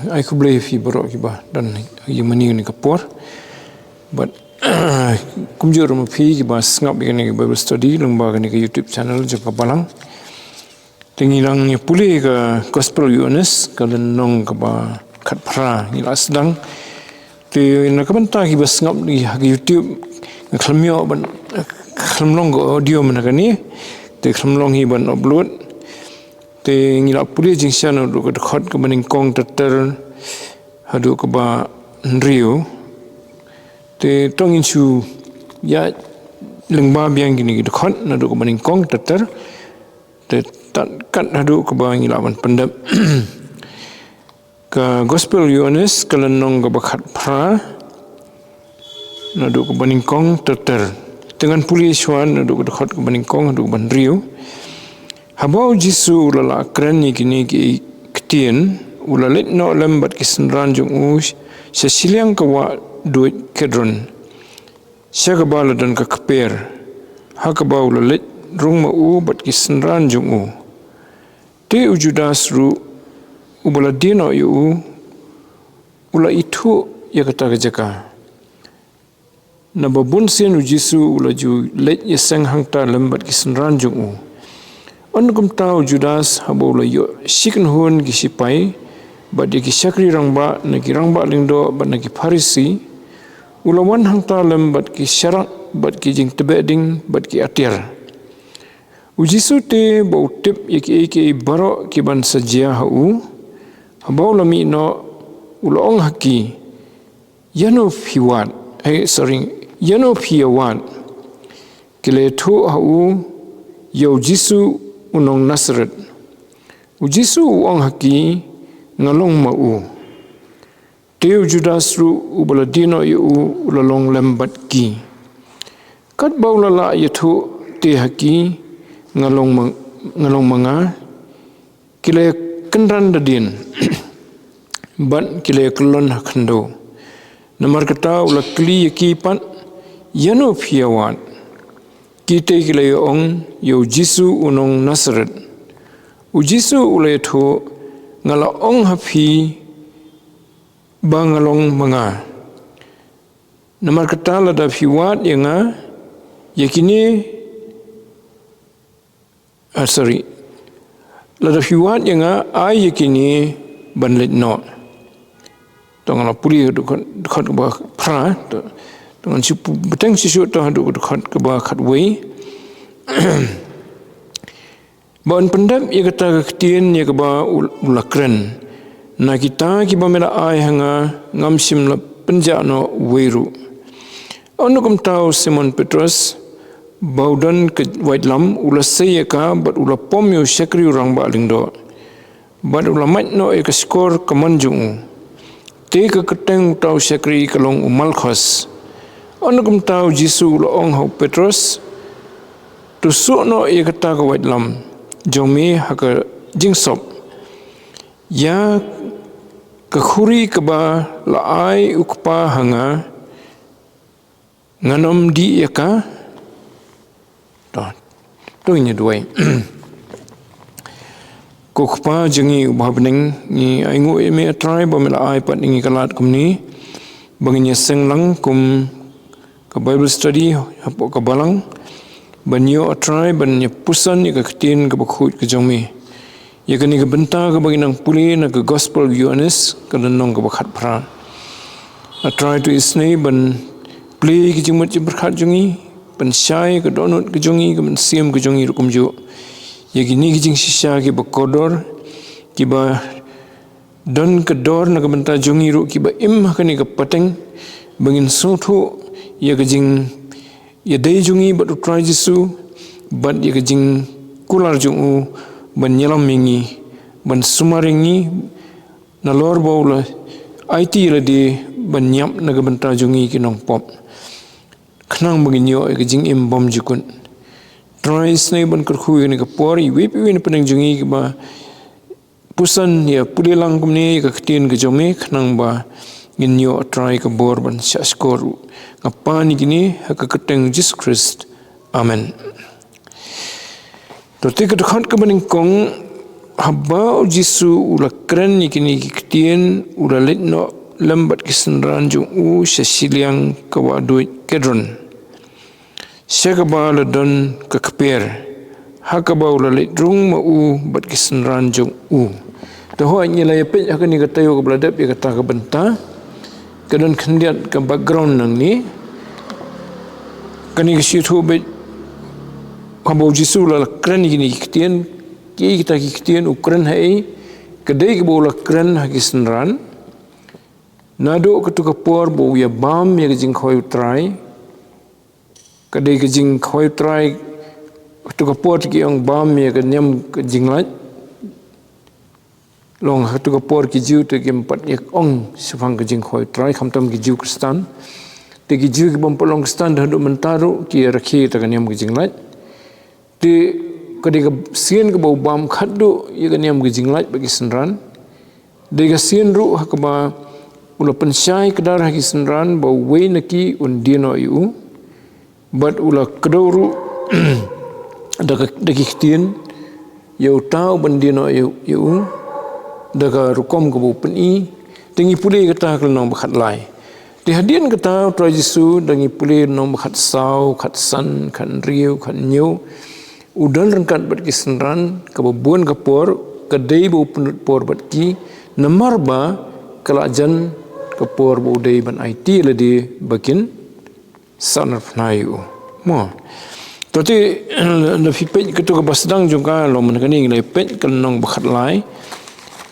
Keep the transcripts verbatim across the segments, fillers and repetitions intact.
Ai khublei ïa phi baroh kiba don ïa mani kane ka por. Bad kumjuh ruh ma phi kiba sngap ïa kane ka Bible study lyngba kane ka YouTube channel jong ka Balang. Te ngi dang ïa pule ka Gospel Ïoannis ka lynnong kaba khatphra ngi la sdang. Te na ka bynta kiba sngap ïa ha ka YouTube, nga khlem ïoh ban, khlem long ka audio mynta kane. Te khlem long hi ban upload. Te ngi la pule jingshisha naduh ka dkhot kaba nyngkong ter ter haduh kaba hynriew. Te to ngin shu ïa lyngba biang kine ki dkhot naduh kaba nyngkong ter ter. Te tad kat haduh kaba ngi lah ban pyndep. Ka Gospel Ïoannis ka lynnong kaba khatphra naduh kaba nyngkong ter ter. Te ngan pule shuwa naduh ka dkhot kaba nyngkong haduh kaba hynriew. Haba u Jisu u la lah kren ïa kine ki ktien, u la leit noh lem bad ki synran jong u sha shiliang ka wah duid Kedron, sha kaba la don ka kper, ha kaba u la leit rung ma u bad ki synran jong u. Te u Judas ruh, uba la die noh ïa u, u la ithuh ïa kata ka jaka. Naba bun sien u Jisu u la ju leit ïaseng hangta lem bad ki synran jong u. Ynda kumta u Judas haba u la ïoh shi kynhun ki shipai bad ïa ki shakri rangbah na ki rangbah lyngdoh bad na ki Pharisi, u la wan hangta lem bad ki sharak bad ki jingtbeh ding bad ki atiar. U Jisu te ba u tip ïa kiei kiei baroh ki ban sa jia ha u, haba u la mih noh, u la ong ha ki, ïano phi wad, eh, sorry, ïano phi ïa wad. Ki la ïathuh ha u, ïa u Jisu u nong Nasaret. U Jisu u ong ha ki, nga long ma u. Te u Judas ruh uba la die noh ïa u u la long lem bad ki. Katba u la lah ïathuh te ha ki, nga long ma, nga long ma nga, ki la ïakynran da dien bad ki la ïakyllon ha khyndew. Namar kata u la kylli ïa ki pat, ïano phi ïa wad. Ki te ki la ïa ong, ïa u Jisu u nong Nasaret. U Jisu u la ïathuh, nga la ong ha phi ba nga long ma nga. Namar kata lada phi wad ïa nga, ïa kine, ah, sorry. Lada phi wad ïa nga, ai ïa kine ban leit noh. To ngan la pule dkhot, dkhot kaba phra, to, to ngan shu pu-, bteng shisha to haduh dkhot kaba khatwei. Ba un pyndep ïa kata ka ktien ïa kaba u, u la kren. Na kita kiba me la ai ha nga, ngam shym la pynjah noh uwei ruh. Ynda kumta u Simon Petros, ba u don ka waitlam, u la sei ïa ka, bad u la pom ïa u shakri u rangbah lyngdoh. Bad u la mait noh ïa ka shkor kamon jong u. Te ka kyrteng uta u shakri ka long u Malkhos. Ynda kumta u Jisu u la ong ha u Petros, to suh noh ïa kata ka waitlam jong me ha ka jingsop. Ïa ka khuri kaba la ai u Kpa ha nga, ngan ym dih ïa ka. To, to ngin ïa duwai. Ko Kpa jong ngi uba ha bneng, ngi ainguh ïa me A Trai ba me la ai pat ïa ngi ka lad kumne ba ngin ïaseng lang kum ka Bible study hapoh ka Balang, ban ïoh A Trai ban ïa puson ïa ka ktien kaba khuid ka jong me. Ïa kane ka bynta kaba ngi nang pule na ka Gospel Ïoannis ka lynnong kaba khatphra. A Trai, to isynei ban plie ïa ki jingmut jingpyrkhat jong ngi, ban shai ïa ka dohnud ka jong ngi, ka mynsiem ka jong ngi ruh kumjuh. Ïa kine ki jingshisha kiba kordor, kiba don ka dor na ka bynta jong ngi ruh kiba im ha kane ka pateng, ba ngin sngewthuh ïa ka jingïadei jong ngi bad U Trai Jisu, bad ïa ka jingkular jong u ban ïalam ïa ngi, ban sumar ïa ngi, nalor ba u la aiti ïa lade ban ïap na ka bynta jong ngi ki nongpop. Khnang ba ngin ïoh ïa ka jingim bymjukut. Trai, isynei ban kyrkhu ïa kane ka por, iwei pa iwei na pdeng jong ngi kiba puson ïa pule lang kumne ïa ka ktien ka jong me, khnang ba ngin ïoh, Trai, ka bor ban shahshkor ruh. Nga pan ïa kine ha ka kyrteng Jisu Khrist. Amen. To te ka dkhot kaba nyngkong, haba u Jisu u la kren ïa kine ki ktien, u la leit noh lem bad ki synran jong u sha shiliang kaba duid Kedron, sha kaba la don ka kper, ha kaba u la leit rung ma u bad ki synran jong u. Te hooid, ngi la ïa peit ha kane ka taïew kaba la dep ïa kata ka bynta, ka don khyndiat ka background nangne. Kane ka shi ïathuh beit, haba u Jisu u la kren ïa kine ki ktien, kiei kita ki ktien, u kren ha ei? Ka dei kaba u la kren ha ki synran naduh kato ka por ba u ïa bam ïa ka jingkhawai U Trai. Ka dei ka jingkhawai U Trai, kato ka por te ki ong bam ïa ka niam ka jinglait. Long ha kato ka por ki Jiw te kim pat ïa ong shaphang ka jingkhawai U Trai, khamtam ki Jiw Khristan. Te ki Jiw ki bym pat long Khristan, te haduh mynta ruh ki ïa rakhe ïa kata ka niam ka jinglait. Te ka dei ka sien kaba u bam khatduh ïa ka niam ka jinglait bad ki synran. Dei ka sien ruh ha kaba u la pynshai kdar ha ki synran ba uwei na ki un die noh ïa u. Bad u la kdew ruh da ka, da ki ktien ïa uta uban die noh ïa, ïa u, da ka rukom kaba u pyni. Te ngi pule ïa kata ha ka lynnong ba khatlai. Te hadien kata, U Trai Jisu, da ngi pule lynnong ba khatsaw, khatsan, khathynriew, khathynñiew, u don ryngkat bad ki synran kaba bun ka por, ka dei ba u pynlut por bad ki, namar ba ka la jan ka por ba u dei ban aiti ïa lade ba kin sahnarphna ïa u. Mo. To te, lada phi peit kato kaba sdang jong ka, long mynta kane ngi la peit ka lynnong ba khatlai,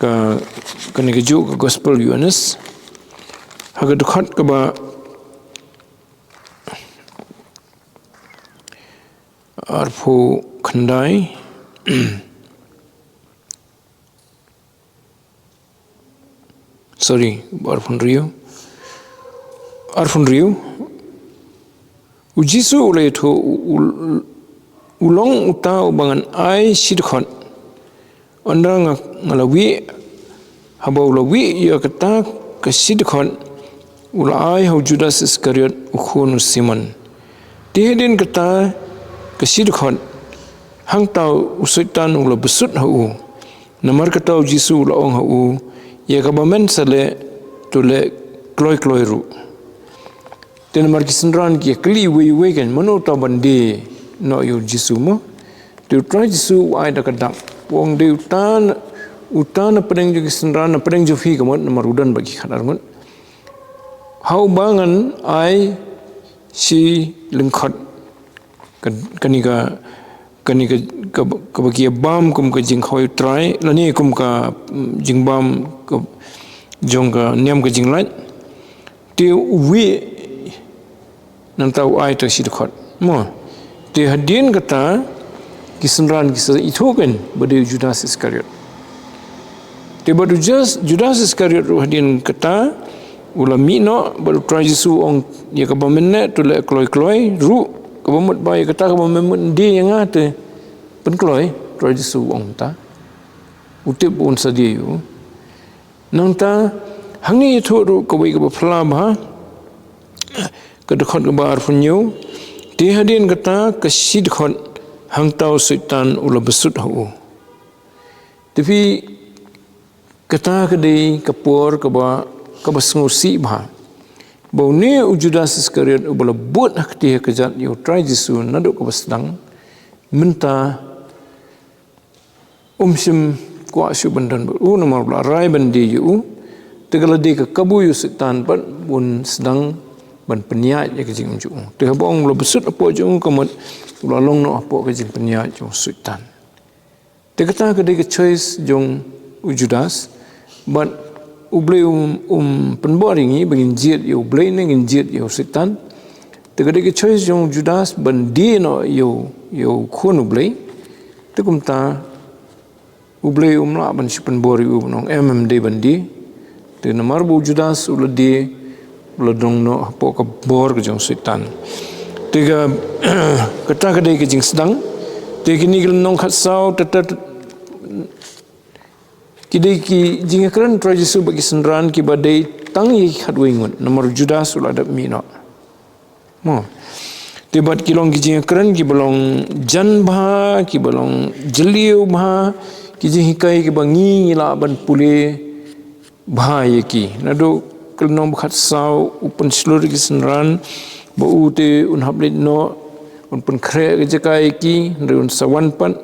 ka, kane kajuh ka Gospel Ïoannis, ha ka dkhot kaba arphew khyndai. Sorry, arphew hynriew. Arphew hynriew. U Jisu u la ïathuh, u, u, u long uta uba ngan ai shi dkhot. Ynda nga, nga la wieh, haba u la wieh ïa kata ka shi dkhot, u la ai ha u Judas Iskariot, u khun u Simon. Te hadien kata ka shi dkhot, hangta u Soitan u la bsut ha u. Namar kata u Jisu u la ong ha u, ïa kaba men sa leh, to leh kloi kloi ruh. Te namar ki synran ki ïa kylli uwei uwei kan, mano uta uban die noh ïa u Jisu mo. Te U Trai Jisu u ai da ka dak, u ong dei uta na, uta na pdeng jong ki synran, na pdeng jong phi ka mut, namar u don bad ki khatar ngut. Ha uba ngan ai shi lyngkhot. Ka, kane ka, kane ka, ka, kaba ki ïa bam kum ka jingkhawai U Trai, lane kum ka, mm, jingbam ka, jong ka niam ka jinglait. Te uwei nangta u ai uta shi dkhot. Mo. Te hadien kata ki synran ki sa ithuh kan ba dei u Judas Iskariot. Te bad u Jas-, Judas Iskariot ruh hadien kata u la mih noh bad U Trai Jisu u ong ïa kaba men leh to leh kloi kloi ruh, kaba mut ba ïa kata kaba men mut die ïa nga te pynkloi, U Trai Jisu u ong mynta. U tip un sa die ïa u. Nangta, hangne ïathuh ruh kawei kaba phylla bha, ka dkhot kaba arphew hynñiew, te hadien kata ka shi dkhot hangta u Soitan u la bsut ha u. Te phi, kata ka dei ka por kaba, kaba sngewsih bha. Ba une u Judas Iskariot uba la bud ha kti ha kjat ïa U Trai Jisu naduh kaba sdang, mynta um shym kwah shuh ban don bad u namar ba la rai ban die ïa u. Te ka la dei ka kabu ïa u Soitan bad un sdang ban pynïaid ïa ka jingim jong u. Te haba ong u la bsut hapoh jong u ka mut u la long noh hapoh ka jingpynïaid jong u Soitan. Te kata ka dei ka choice jong u Judas. Bad U Blei um, um pynbor ïa ngi ba ngin jied ïa U Blei ne ngin jied ïa u Soitan. Te ka dei ka choice jong u Judas ban die noh ïa u, ïa u khun U Blei. Te kumta U Blei um lah ban shu pynbor ïa u ban ong em, em dei ban die. Te namar ba u Judas u la die, u la don noh hapoh ka bor ka jong u Soitan. Te ka, kata ka dei ka jingsdang. Te kine ki lynnong khatsaw, te, te, te, ki dei ki jingïakren U Trai Jisu bad ki synran kiba dei tang ïa ki khatwei ngut. Namar u Judas u la dep mih noh. Mo. Te bad ki long ki jingkren kiba long jan bha, kiba long jylliew bha, ki jinghikai kiba ngi ngi lah ban pule bha ïa ki. Naduh ka lynnong ba khatsaw, u pynshlur ïa ki synran ba u te un hap leit noh, un pynkhreh ka jaka ïa ki, hynrei un sa wan pat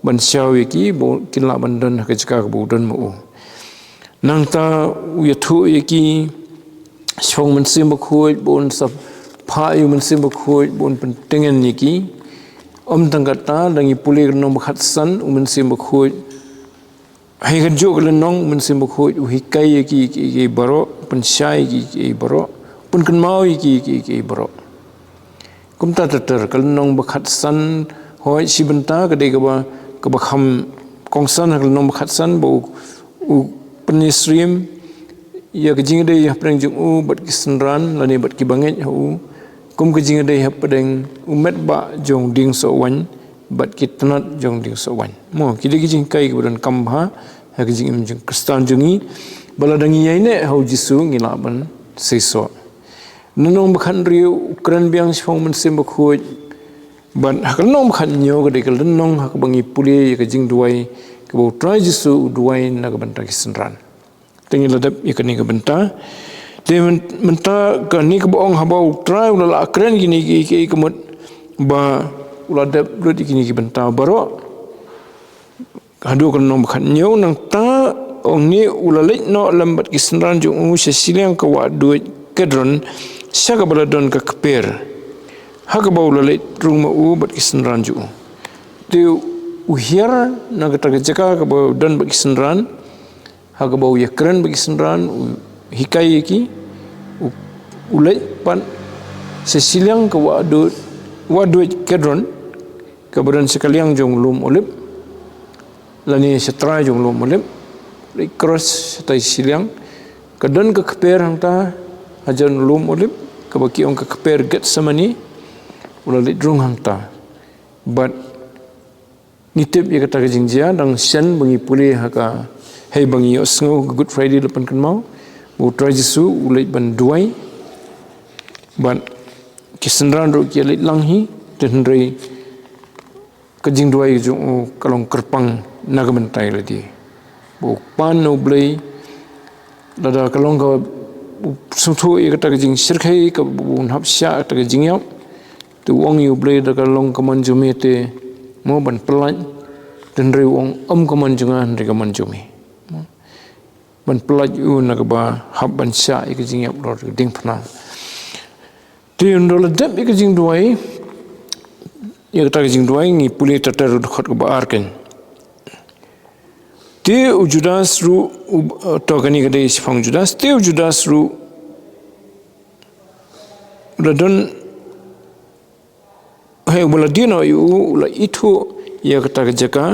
ban shaw ïa ki ba kin lah ban don ha ka jaka kaba u don ma u. Nangta u ïathuh ïa ki shaphang u Mynsiem Bakhuid, ba un sa phah ïa u Mynsiem Bakhuid, ba un pyntngen ïa ki. Ym tang katta, da ngi pule ka lynnong ba khatsan, u Mynsiem Bakhuid, ha kajuh ka lynnong u Mynsiem Bakhuid u hikai ïa ki, ki, ki baroh, u pynshai ïa ki, ki baroh, u pynkynmaw ïa ki, ki, ki baroh. Kumta ter ter, ka lynnong ba khatsan, hooid shi bynta ka dei kaba, kaba kham kongsan ha ka lynnong ba khatsan, ba u, u pynïasyriem ïa ka jingïadei hapdeng jong u bad ki synran, lane bad ki bangeit ha u, kum ka jingïadei hapdeng u metbah jong dieng soh waiñ bad ki tnat jong dieng soh waiñ. Mo, ki dei ki jinghikai kiba donkam bha ha ka jingim jong Khristan jong ngi, ba lada ngi ïaineh ha u Jisu ngi lah ban seisoh. Lynnong ba khathynriew u kren biang shaphang u Mynsiem Bakhuid. Bad ha ka lynnong ba khathynñiew ka dei ka lynnong ha kaba ngi pule ïa ka jingduwai kaba u Trai Jisu u duwai na ka bynta ki synran. Te ngi la dep ïa kane ka bynta. Te myn-, mynta kane kaba ong haba u Trai u la lah kren kine ki, ki, ki mut ba u la dep lut ïa kine ki bynta baroh. Haduh ka lynnong ba khathynñiew, nangta ong ne u la leit noh lem bad ki synran jong u sha shiliang ka wahduid Kedron, sha kaba la don ka kper, ha kaba u la leit rung ma u bad ki synran jong u. Te u hiar na kata ka jaka kaba u don bad ki synran, ha kaba u ïakren bad ki synran, u hikai ïa ki, u, u leit pat sha shiliang ka wahduid, wahduid Kedron, kaba don sha ka liang jong u lum Olib, lane sha trai jong u lum Olib, leit cross shatai shiliang, ka don ka kper hangta hajan u lum Olib, kaba ki ong ka kper Getsemani, u la leit rung hangta. Bad ngi tip ïa kata ka jingjia, dang shen ba ngi pule ha ka, hei ba ngi ïohsngew ka Good Friday la pynkynmaw, ba u Trai Jisu u leit ban duwai, bad ki synran ruh ki leit lang hi, te hynrei ka jingduwai jong u ka long kyrpang na ka bynta ïa lade. Ba u pan na u Blei, lada ka long ka, u sngewthuh ïa kata ka jingshyrkhei, kaba un hap shah kata ka jingïap. Te u ong ïa u Blei, da ka long ka mon jong me te mo ban pyllait. Te hynrei u ong ym ka mon jong nga hynrei ka mon jong me. Ban pyllait u na kaba hap ban shah ïa ka jingïap halor ka diengphna. Te ynda la dep ïa ka jingduwai, ïa kata ka jingduwai ngi pule ter ter u dkhot kaba ar kein. Te u Judas ruh, u, to kane ka dei shaphang u Judas, te u Judas ruh, u la don, hei, uba la die noh ïa u, u la ithuh ïa kata ka jaka,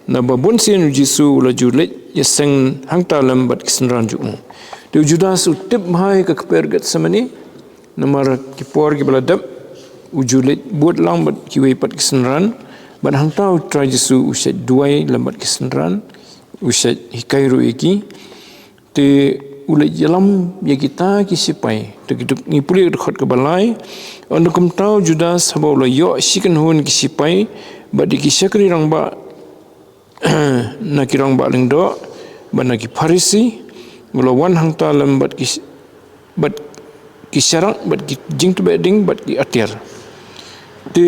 naba bun sien u Jisu u la ju leit ïaseng hangta lem bad ki synran jong u. Te u Judas u tip bha ïa ka kper Getsemani, namar ki por kiba la dep, u ju leit bud lang bad kiwei pat ki synran, bad hangta u Trai Jisu u shait duwai lem bad ki synran, u shait hikai ruh ïa ki, te u leit ïalam ïa kita ki sipai, te ki duk ngi pule dkhot kaba lai, ynda kumta u Judas haba u la ïoh shi kynhun ki sipai, bad ïa ki shakri rangbah, na ki rangbah lyngdoh, bad na ki Pharisi, u la wan hangta lem bad ki, bad ki sharak, bad ki jingtbeh ding, bad ki atiar. Te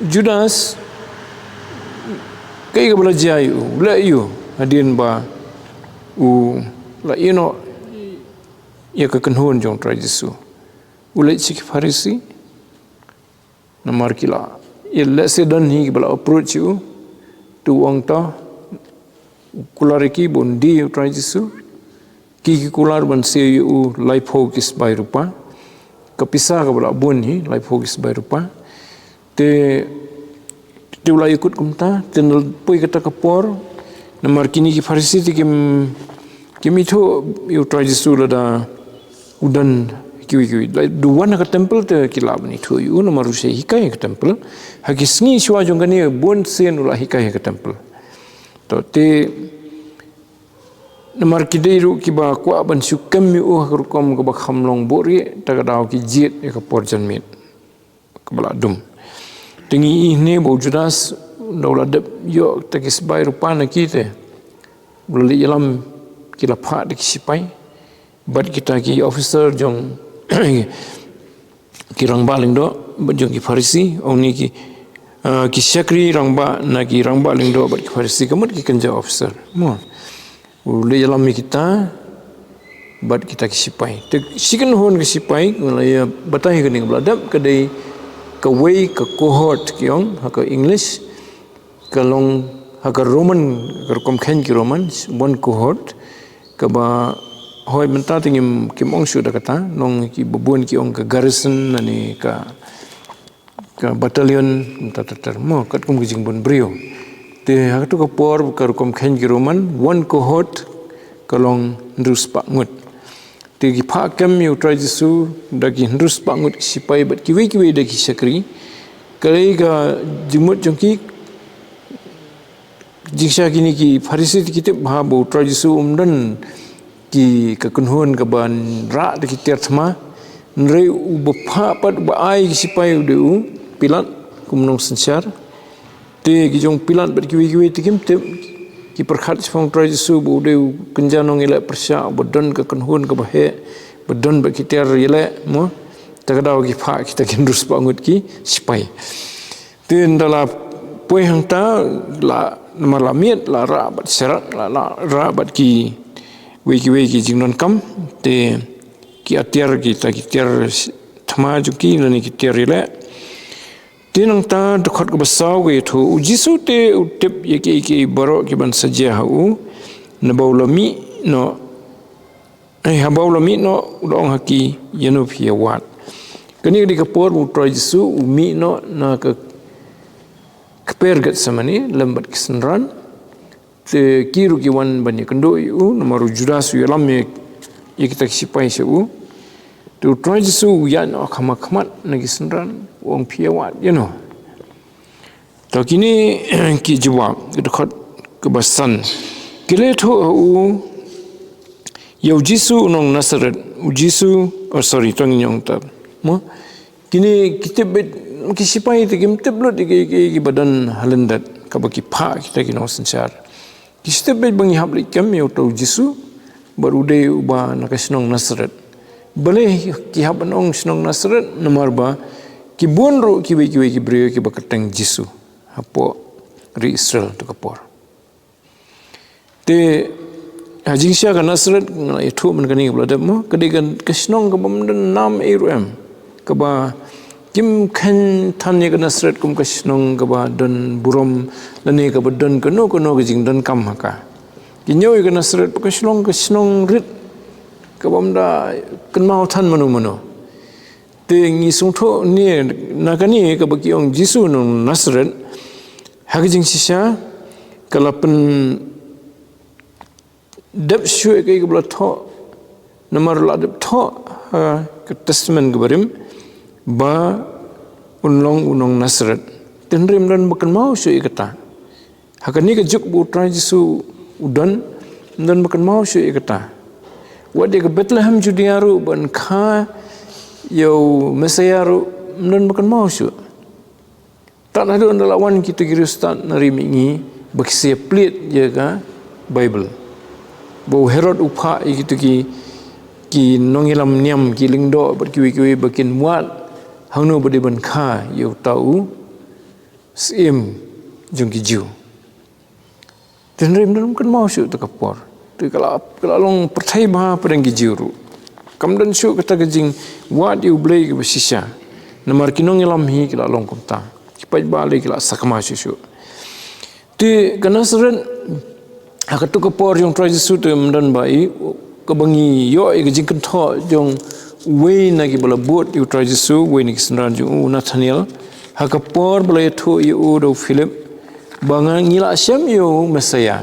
Judas, kaei kaba la jia ïa u, u leh ïa u, hadien ba u la ïeh noh ïa ka kynhun jong u Trai Jisu. U leit sha ki Pharisi, namar ki la, ïa lehse don hi kiba la approach ïa u, te u ong to, u kular ïa ki ba un die ïa u Trai Jisu, ki ki kular ban siew ïa u laiphew ki sbai rupa, ka pisa kaba la bun hi, laiphew ki sbai rupa. Te, te u la ïakut kumta, te ynda la poi kata ka por, namar kine ki Pharisi te kim, kim ithuh ïa u Trai Jisu lada u don kiwei kiwei. Lada u wan ha ka temple te ki lah ban ithuh ïa u, namar u shait hikai ha ka temple. Ha ki sngi shuwa jong kane bun sien u la hikai ha ka temple. To te, namar ki dei ruh kiba kwah ban shu kem ïa u ha ka rukom kaba kham long buhrieh, te ka daw ki jied ïa ka por janmiet. kaba la dum. Te ngi ïohi ba u Judas, da u la dep ïoh kita ki sbai rupa na ki te, u la leit ïalam, ki la phah da ki sipai bad kita ki officer jong ki rangbah lyngdoh bad jong ki Pharisi, ong ne ki, ah, ki shakri rangbah na ki rangbah lyngdoh bad ki Pharisi, ka mut ki kynja officer. Mo. U leit ïalam ïa kita bad kita ki sipai. Te shi kynhun ki sipai, nga la ïa batai kane kaba la dep, ka dei kawei ka cohort ki ong ha ka English, ka long ha ka Roman, ka rukom kheiñ ki Roman, one cohort, kaba hooid mynta te ngim, kim ong shuh da kata, nong kiba bun ki ong ka garrison lane ka, ka battalion, mynta ter ter mo, katkum ka jingbun briew. Te ha kato ka por ka rukom kheiñ ki Roman, one cohort ka long hynriew spah ngut. Te ki phah kem ïa u Trai Jisu da ki hynriew spah ngut ki sipai bad kiwei kiwei da ki shakri. Ka dei ka jingmut jong ki, jingshisha kine ki Pharisi te ki tip bha ba u Trai Jisu um don ki, ka kynhun kaban rah da ki tiar thma. Hynrei uba phah pat, uba ai ki sipai u dei u Pilat kum u nongsynshar. Te ki jong u Pilat bad kiwei kiwei te kim tip, ki pyrkhat shaphang u Trai Jisu ba u dei u kynja nongïaleh pyrshah, uba don ka kynhun kaba heh, ba don bad ki tiar ïaleh mo. Te ka daw ki phah kita ki hynriew spah ngut ki sipai. Te ynda la poi hangta, la, namar la miet, la rah bad sharak, la, la rah bad kiwei kiwei ki jingdonkam. Te ki atiar, kita ki tiar thma jong ki lane ki tiar ïaleh. Te nangta dkhot kaba saw ka ïathuh, u Jisu te u tip ïa kiei kiei baroh kiban sa jia ha u, naba u la mih noh, eh, haba u la mih noh, u la ong ha ki, ïano phi ïa wad. Kane ka dei ka por ba u Trai Jisu u mih noh na ka kper Getsemane lem bad ki synran. Te ki ruh ki wan ban ïakynduh ïa u, namar u Judas u ïalam ïa, ïa kita ki sipai sha u. Te u Trai Jisu u ïaid noh kham ha khmat na ki synran, u ong, phi ïa wad ïano. To kine ki jubab, ki dkhot kaba san. Ki la ïathuh ha u, ïa u Jisu u nong Nasaret, u Jisu, oh sorry, to ngin ïa ong tar. Mo? Kine ki tip beit, ki sipai te kim tip lut ïa ki, ki, kiba don ha lyndet, kaba ki phah kita ki nongsynshar. Ki tip beit ba ngi hap leit kem ïa uta u Jisu, bad u dei uba na ka shnong Nasaret. Balei ki hap ban ong shnong Nasaret, namar ba ki bun ruh kiwei kiwei ki briew kiba kyrteng Jisu hapoh ri Israel ha ka por. Te ha jingshisha ka Nasaret, nga la ïathuh mynne kane kaba la dep mo, ka dei ka, ka shnong kaba ym don nam ei ruh em. Kaba kim kheiñ than ïa ka Nasaret kum ka shnong kaba don burom, lane kaba don kano kano ka jingdonkam ha ka. Ki ñiew ïa ka Nasaret ba ka shnong, ka shnong rit, kaba ym da kynmaw than mano mano. Te ngi sngewthuh ne, na kane kaba ki ong Jisu nong Nasaret, ha ka jingshisha ka la pyndep shuh ïa kaei kaba la thoh, namar la dep thoh ha ka Testament kaba rim ba un long u nong Nasaret. Te hynrei ym don ba kynmaw shuh ïa kata. Ha kane ka juk ba u Trai Jisu u don, ym don ba kynmaw shuh ïa kata. Wat ïa ka Bethlehem Judea ruh ban kha ïa u Messaïah ruh, ym don ba kynmaw shuh. Tad haduh ynda la wan kita ki riewstad na ri mihngi ba ki sa ïa plied ïa ka Baibl. Ba u Herod u phah ïa kita ki, ki nongïalam niam, ki lyngdoh bad kiwei kiwei ba kin wad hangno ba dei ban kha ïa uta u Syiem jong ki Jiw. Te hynrei ym don ba kynmaw shuh ta ka por. Te ka la, ka la long pyrthei bha hapdeng ki Jiw ruh. Kam don shuh kata ka jingwad ïa U Blei kaba shisha. Namar ki nongïalam hi ki la long kumta. Ki paidbah lei ki la sakma shuh shuh. Te ka Nasaret, ha katu ka por jong u Trai Jisu te ym don ba i, kaba ngi ïoh ïa ka jingkynthoh jong uwei na kiba la bud ïa u Trai Jisu, uwei na ki synran jong u, u Nathaniel. Ha ka por ba la ïathuh ïa u da u Philip ba nga, ngi la shem ïa u Messaïah.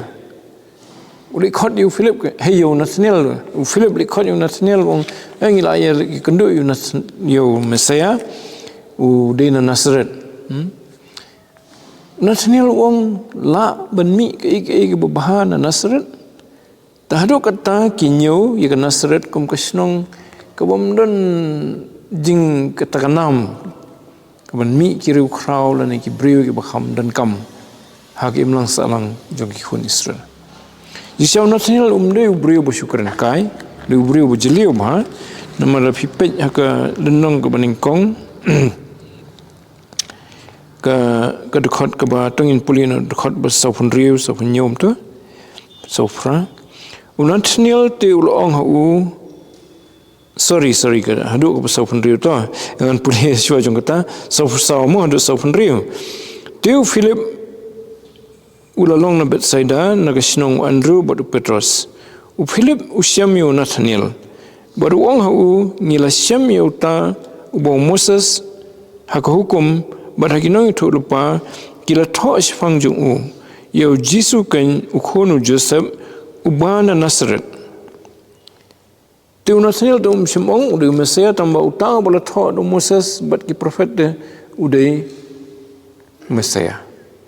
U leit khot ïa u Philip, hei ïa u Nathaniel, u Philip leit khot ïa u Nathaniel, u ong, eh, ngi la ïakynduh ïa u Nathan-, ïa u Messaïah, u dei na Nasaret. Hmm? Nathaniel u ong, lah ban mih kaei kaei kaba bha na Nasaret. Te haduh katta ki ñiew ïa ka Nasaret kum ka shnong kaba ym don jing kata ka nam. kaban mih ki riewkhraw lane ki briew kiba kham donkam ha ka imlang sahlang jong ki khun Israel. Jingshisha u Nathaniel um dei u briew ba shu kren kai, dei u briew ba jylliew bha. Namar lada phi peit ha ka lynnong kaba nyngkong, ka, ka dkhot kaba, to ngin pule na dkhot ba sawphew hynriew, sawphew hynñiew to, sawphew phra. U Nathaniel te u la ong ha u, sorry, sorry, ka haduh kaba sawphew hynriew to. Ngan pule shuwa jong kata, sawphew saw mo haduh sawphew hynriew. Te u Philip u la long na Bethsaida, na ka shnong u Andrew bad u Petros. U Philip u shem ïa u Nathaniel, bad u ong ha u, ngi la shem ïa uta uba u Moses ha ka hukum bad ha ki nongïathuhlypa ki la thoh shaphang jong u, ïa u Jisu keiñ u khun u Joseph, uba na Nasareth. Te u Nathaniel te um shym ong u dei u Messiah, tangba uta uba la thoh da u Moses bad ki prophet te u dei u Messiah.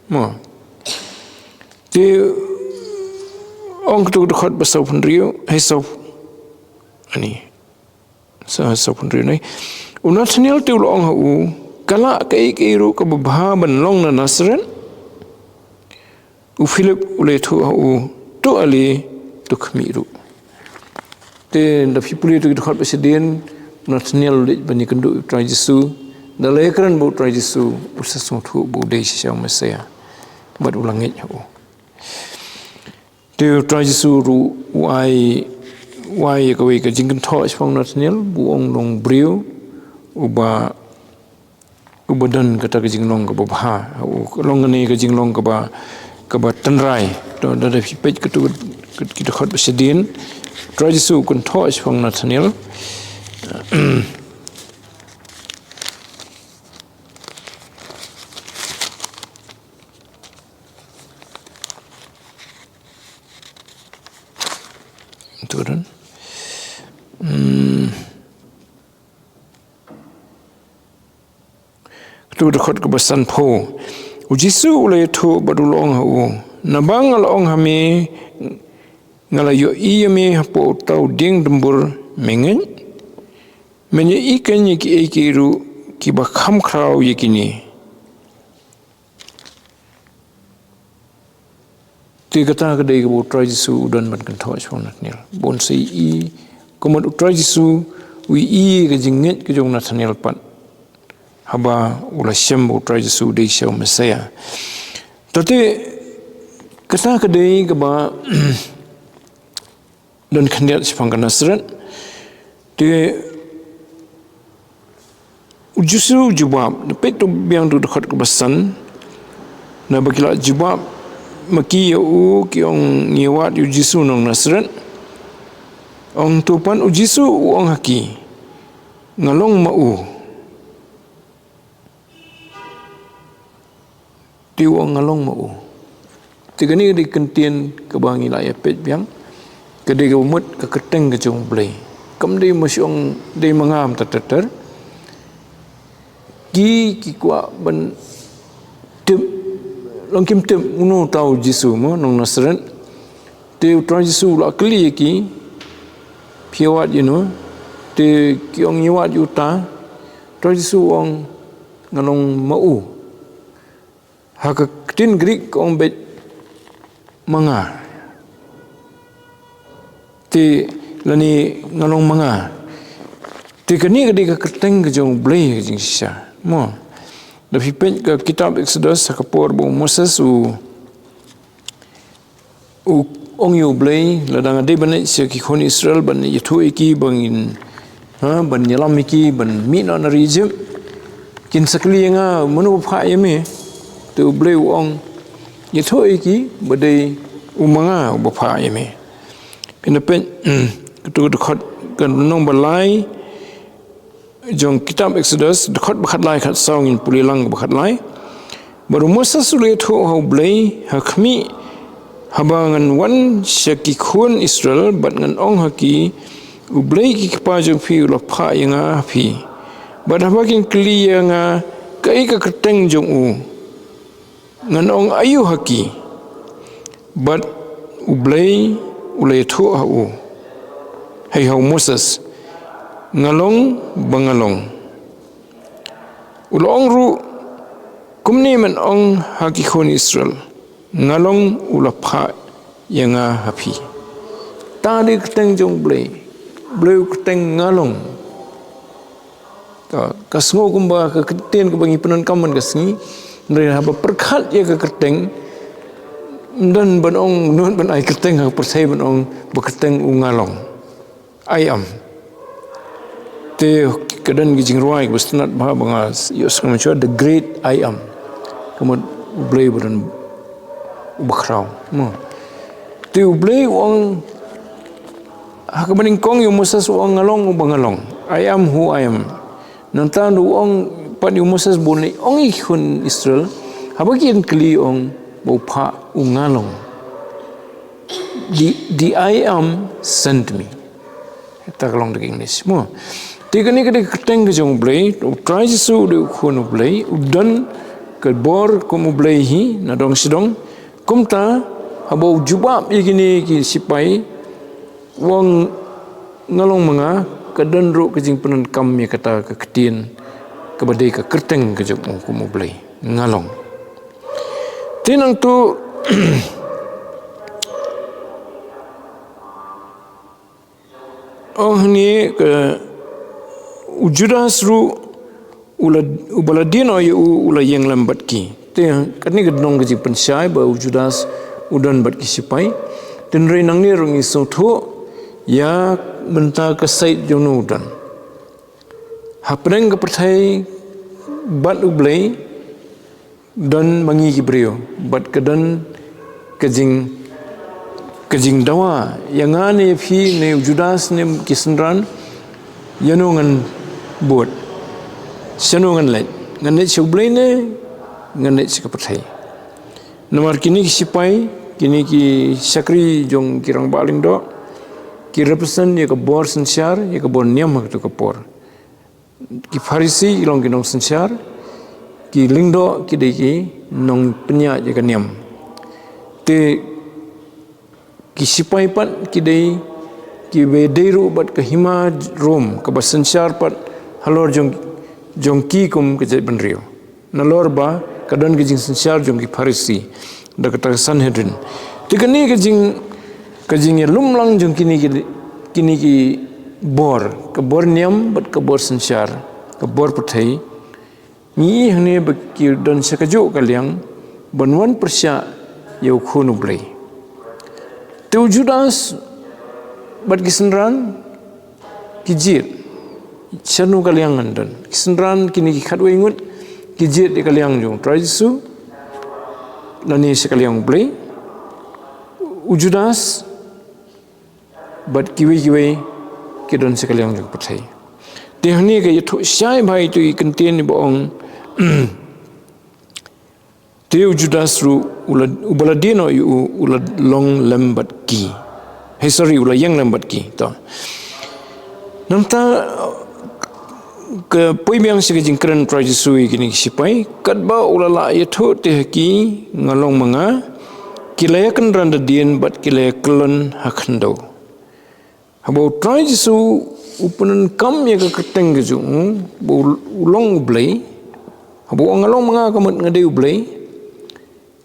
Mo. Te ong katu ka dkhot ba sawphew hynriew, hei saw, ani. Sa, sawphew hynriew ne. U Nathaniel te u la ong ha u, ka lah kaei kaei ruh kaba bha ban long na Nasareth. U Philip u la ïathuh ha u, to ale, to khmih ruh. Te lada phi pule ïa katu ka dkhot ba shadien, u Nathaniel u leit ban ïakynduh ïa u Trai Jisu. Lada la ïakren bad u Trai Jisu, u sa sngewthuh ba u dei shisha u Messiah. Bad u la ngeit ha u. Te u Trai Jisu ruh u ai, u ai ïa kawei ka jingkynthoh shaphang u Nathaniel, ba u ong long briew uba, uba don kata ka jinglong kaba bha, u long kane ka jinglong kaba, kaba tynrai. To, lada phi peit katu ka, ka, ka dkhot ba shadien, u Trai Jisu u kynthoh shaphang u Nathaniel. Turun. Hmm. Katu ka dkhot kaba sanphew. U Jisu u la ïathuh bad u la ong ha u, naba nga la ong ha me, nga la ïohi ïa me hapoh uta u dieng dumbur, me ngeit? Men ïohi keiñ ïa kiei kiei ruh kiba kham khraw ïa kine. Te kata ka dei kaba u Trai Jisu u don ban kynthoh shaphang u Nathaniel. Ba un sa ïohi, ka mut u Trai Jisu u ïohi ka jingngeit ka jong u Nathaniel pat. Haba u la shem ba u Trai Jisu u dei shisha u Messiah. Te kata ka dei kaba don khyndiat shaphang ka Nasareth. Te u Jisu u jubab, peit to biang tu dkhot kaba san. Naba ki la jubab ma ki ïa u, ki ong, ngi wad ïa u Jisu nong Nasareth. Ong tu pat u Jisu u ong ha ki, nga long ma u. Te u ong, nga long ma u. Te kane ka dei ka ktien kaba ngi la ïa peit biang. Ka dei kaba mut ka kyrteng ka jong u Blei. Kam dei ma shu ong dei ma nga mynta ter ter. Ki, ki kwah ban tip, long kim tip uno uta u Jisu mo nong Nasareth. Te u Trai Jisu u la kylli ïa ki, phi wad ïa uno? Te ki ong ngi wad ïa uta. Trai Jisu u ong, nga long ma u. Ha ka ktien Greek ka ong beit ma nga. Te lane nga long ma nga. Te kane ka dei ka kyrteng ka jong u Blei ka jingshisha. Mo. Da phi peit ka kitab Exodus ha ka por ba u Moses u u ong ïa u Blei, lada nga dei ban leit sha ki khun Israel ban ïathuh ïa ki ba ngin, ha, ban ïalam ïa ki ban mih noh na ri Egypt, kin sa kylli ïa nga mano ba phah ïa me. Te u Blei u ong, ïathuh ïa ki ba dei u ma nga uba phah ïa me. Phin da peit, hmm, katu ka dkhot ka lynnong ba lai jong kitab Exodus, dkhot ba khatlai khatsaw, ngin pule lang ba khatlai. Bad u Moses u la ïathuh ha u Blei ha khmih, haba ngan wan sha ki khun Israel bad ngan ong ha ki, u Blei ki kpa jong phi u la phah ïa nga ha phi. Bad haba kin kylli ïa nga kaei ka kyrteng jong u, ngan ong aïu ha ki? Bad u Blei u la ïathuh ha u, hei ha u Moses, nga long ba nga long. U la ong ruh, kumne men ong ha ki khun Israel, nga long u la phah ïa nga ha phi. Ta dei kyrteng jong Blei. Blei u kyrteng nga long. Ka, ka sngew kumba ka ktien kaba ngi pyndonkam man ka sngi. Hynrei haba pyrkhat ïa ka kyrteng, ym don ban ong, ym don ban ai kyrteng ha ka pyrthei ban ong ba kyrteng u nga long. I am. Te ka don ki jingrwai kaba sngewtynnat bha ba nga ïohsngew mynshuwa, the great I am. Ka mut u Blei ba don uba khraw. Mo. Te u Blei u ong ha kaba nyngkong ïa u Moses u ong nga long uba nga long. I am who I am. Nangta u ong pat ïa u Moses ba un ong ïa ki khun Israel. Haba ki ïakylli ong ba u phah u nga long. The, the I am sent me. Ta ka long da ka English. Mo. Te kane ka dei ka kyrteng ka jong u Blei, u Trai Jisu u dei u khun u Blei, u don ka bor kum u Blei hi, na dong sha dong. Kumta, haba u jubab ïa kine ki sipai, u ong nga long ma nga, ka don ruh ka jingpyndonkam ïa kata ka ktien, kaba dei ka kyrteng ka jong u kum u Blei. Nga long. Te nangtu, oh, ni ka u Judas ruh u la, uba la die noh ïa u, u la ïeng lem bad ki. Te kane ka don ka jingpynshai ba u Judas u don bad ki sipai. Te hynrei nangne ruh ngi sngewthuh ïa mynta ka sait jong u don. Hapdeng ka pyrthei bad u Blei, don ma ngi ki briew, bad ka don ka jing, ka jingdawa ïa nga ne ïa phi ne u Judas ne ki synran, ïano ngan bud, shano ngan leit, ngan leit sha u Blei ne ngan leit sha ka pyrthei. Namar kine ki sipai, kine ki shakri jong ki rangbah lyngdoh, ki represent ïa ka bor synshar, ïa ka bor niam ha kato ka por. Ki Pharisi ki long ki nongsynshar, ki lyngdoh ki dei ki nongpynïaid ïa ka niam. Te ki sipai pat ki dei kiba dei ruh bad ka hima Rom kaba synshar pat halor jong, jong ki kum ka jaitbynriew. Nalor ba ka don ka jingsynshar jong ki Pharisi da kata ka Sanhedrin. Te kane ka jing, ka jingïalum lang jong kine ki, kine ki bor, ka bor niam bad ka bor synshar, ka bor pyrthei. Ngi i hangne ba ki don sha kajuh ka liang ban wan pyrshah ïa u khun u Blei. Te u Judas bad ki synran ki jied shano ka liang ngan don. Ki synran kine ki khatwei ngut ki jied ïa ka liang jong u Trai Jisu lane sha ka liang u Blei. U Judas bad kiwei kiwei ki don sha ka liang jong ka pyrthei. Te hangne ka ïathuh shai bha ïa itu i kyntien iba ong Te u Judas ruh u la, uba la die noh ïa u, u la long lem bad ki. Hey, sorry, u la ïeng lem bad ki. To. Nangta ka poi biang sha ka jingkren Trai Jisu ïa kine ki sipai, katba u la lah ïathuh te ha ki nga long ma nga, ki la ïakynran da dien bad ki la ïakyllon ha khyndew. Haba u Trai Jisu u pyndonkam ïa ka kyrteng ka jong u, ba u, u long u Blei, haba u ong nga long ma nga ka mut nga dei u Blei,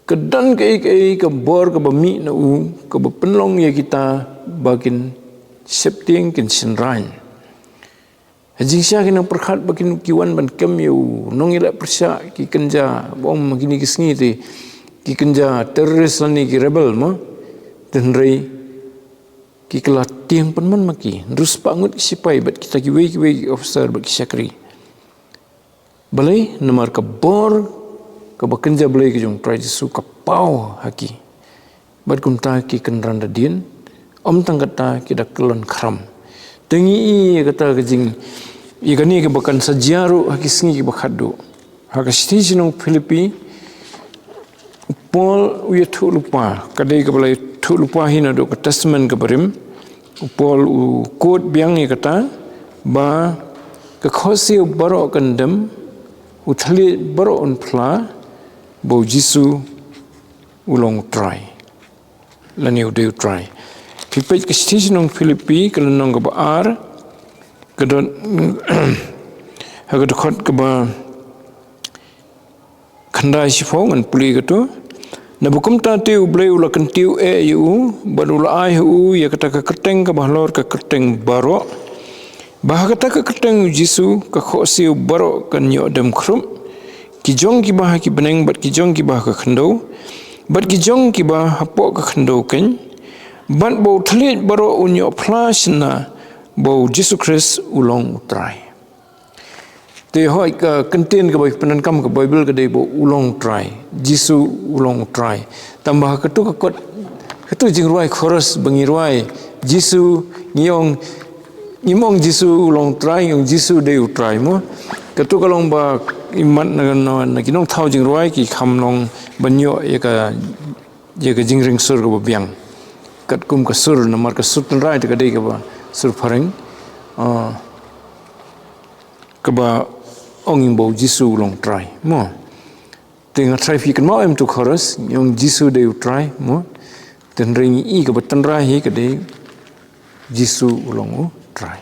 ka don kaei kaei ka bor kaba mih na u, kaba pynlong ïa kita ba kin sheptieng kin shynraiñ. Ha jingshisha ki nongpyrkhat ba kin ki wan ban kem ïa u nongïaleh pyrshah ki kynja, ba ong ma kine ki sngi te ki kynja terrorist lane ki rebel mo, te hynrei ki kylla tieng pynmon ma ki hynriew spah ngut ki sipai bad kita kiwei kiwei ki officer bad ki shakri. Balei? Namar ka bor kaba kynja Blei ka jong u Trai Jisu ka paw ha ki. Bad kumta ki kynran da dien, ym tang kata ki da kyllon khram. Te ngi i ïa kata ka jing, ïa kane kaba kan sa jia ruh ha ki sngi kiba khatduh. Ha ka shithi sha ki nong Philippi, u Paul u ïathuh lypa, ka dei kaba la ïathuh lypa hi naduh ka Testament kaba rim. U Paul u quote biang ïa kata, ba ka khohsiew baroh kan dem, u thylliej baroh un phla, ba u Jisu u long u Trai. Lane u dei u Trai. Phi peit ka shithi sha ki nong Philippi, ka lynnong kaba ar, ka don, ha ka dkhot kaba khyndai shiphew ngan pule kato. Naba kumta te U Blei u la kyntiew eh ïa u, bad u la ai ha u ïa kata ka kyrteng kaba halor ka kyrteng baroh, ba ha kata ka kyrteng U Jisu ka khohsiew baroh kan ïoh dem khrup, ki jong kiba ha ki bneng bad ki jong kiba ha ka khyndew, bad ki jong kiba hapoh ka khyndew keiñ, bad ba u thylliej baroh un ïoh phla shynna ba U Jisu Khrist u long U Trai. Te hooid, ka kyntien kaba pyndonkam ka Baibl ka dei ba u long Trai. Jisu u long Trai. Tangba ha kato ka kot, kato jingrwai chorus ba ngi rwai, Jisu, ngi ong, ngim ong Jisu u long Trai, ngi ong Jisu dei U Trai mo. Kato ka long ba i mat na, na, na ki nongthaw jingrwai ki kham long ban ïoh ïa ka, ïa ka jingring sur kaba biang. Katkum ka sur, namar ka sur tynrai te ka dei kaba sur phareng. Ah, kaba ong ïa ba U Jisu u long Trai mo. Te nga trai phi kynmaw em tu chorus, ngi ong Jisu dei U Trai mo. Te hynrei ngi i kaba tynrai hi ka dei Jisu u long U Trai.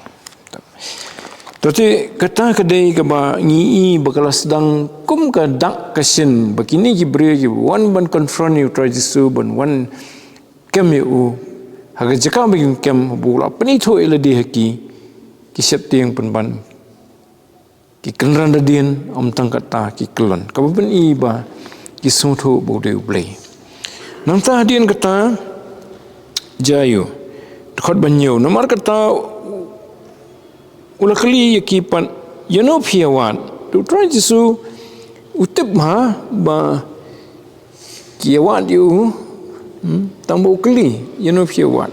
To te kata ka dei kaba ngi i ba ka la sdang kum ka dak ka shin ba kine ki briew ki wan ban confront ïa U Trai Jisu, ban wan kem ïa u ha ka jaka ba kin kem, ba u la pynithuh ïa lade ha ki, ki sheptieng pynban, ki kynran da dien, ym tang kata ki kyllon. Kaba pyni ba ki sngewthuh ba u dei U Blei. Nangta hadien kata, jia ïa u, dkhot ba hynñiew, namar kata u la kylli ïa ki pat, ïano phi ïa wad? Te U Trai Jisu u tip ha ba ki ïa wad ïa u, hmm, tang ba u kylli, ïano phi ïa wad?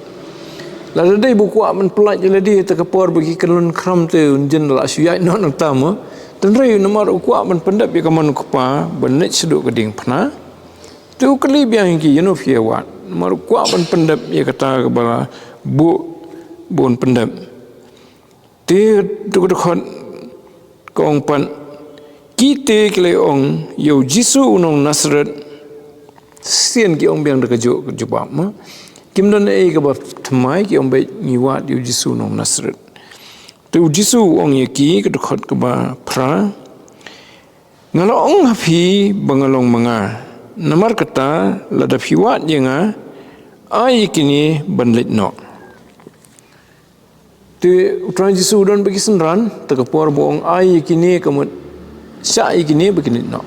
Lada dei ba u kwah ban pyllait ïa lade, te ka por ba ki kyllon khram te un jin la shu ïaid noh nangta mo. Te hynrei namar u kwah ban pyndep ïa ka mon u Kpa, ban leit shaduh ka diengphna, te u kylli biang ïa ki, ïano phi ïa wad? Namar u kwah ban pyndep ïa kata kaba la buh ba un pyndep. Te tu ka dkhot ka ong pat, ki te ki la ong, ïa U Jisu u nong Nasaret. Shisien ki ong biang da kajuh ka jubab mo. Kim don ei kaba thymmai, ki ong beit ngi wad ïa U Jisu u nong Nasaret. Te U Jisu u ong ïa ki, ka dkhot kaba phra, nga la ong ha phi ba nga long ma nga. Namar kata lada phi wad ïa nga, ai ïa kine ban leit noh. Te U Trai Jisu u don bad ki synran, te ka por ba u ong ai ïa kine ka mut shah ïa kine ba kin leit noh.